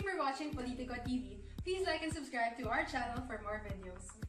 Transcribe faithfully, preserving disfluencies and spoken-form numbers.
for watching Politico T V. Please like and subscribe to our channel for more videos.